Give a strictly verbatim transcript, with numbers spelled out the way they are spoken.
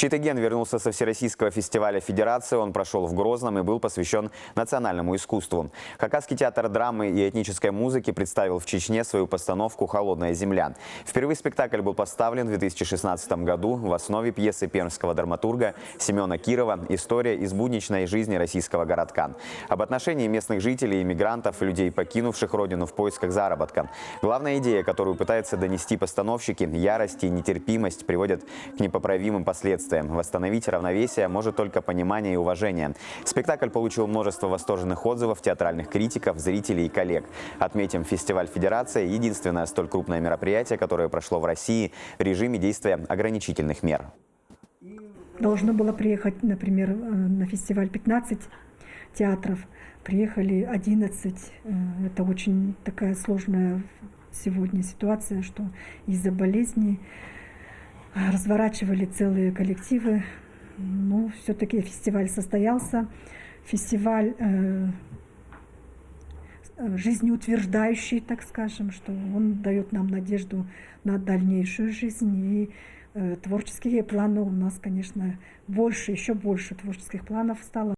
Читаген вернулся со Всероссийского фестиваля «Федерация». Он прошёл в Грозном и был посвящён национальному искусству. Хакасский театр драмы и этнической музыки представил в Чечне свою постановку «Холодная земля». Впервые спектакль был поставлен в две тысячи шестнадцатом году. В основе пьесы пермского драматурга Семёна Кирова история из будничной жизни российского городка. Об отношении местных жителей и мигрантов, людей, покинувших родину в поисках заработка. Главная идея, которую пытаются донести постановщики, ярость и нетерпимость приводят к непоправимым последствиям. Восстановить равновесие может только понимание и уважение. Спектакль получил множество восторженных отзывов театральных критиков, зрителей и коллег. Отметим, фестиваль «Федерация» — единственное столь крупное мероприятие, которое прошло в России в режиме действия ограничительных мер. Должно было приехать, например, э, на фестиваль пятнадцать театров. Приехали одиннадцать. Э, это очень такая сложная сегодня ситуация, что из-за болезни, а, разворачивали целые коллективы. Но всё-таки фестиваль состоялся. Фестиваль, э, э, жизнеутверждающий, так скажем, что он даёт нам надежду на дальнейшую жизнь. И, э, творческие планы у нас, конечно, больше, ещё больше творческих планов стало.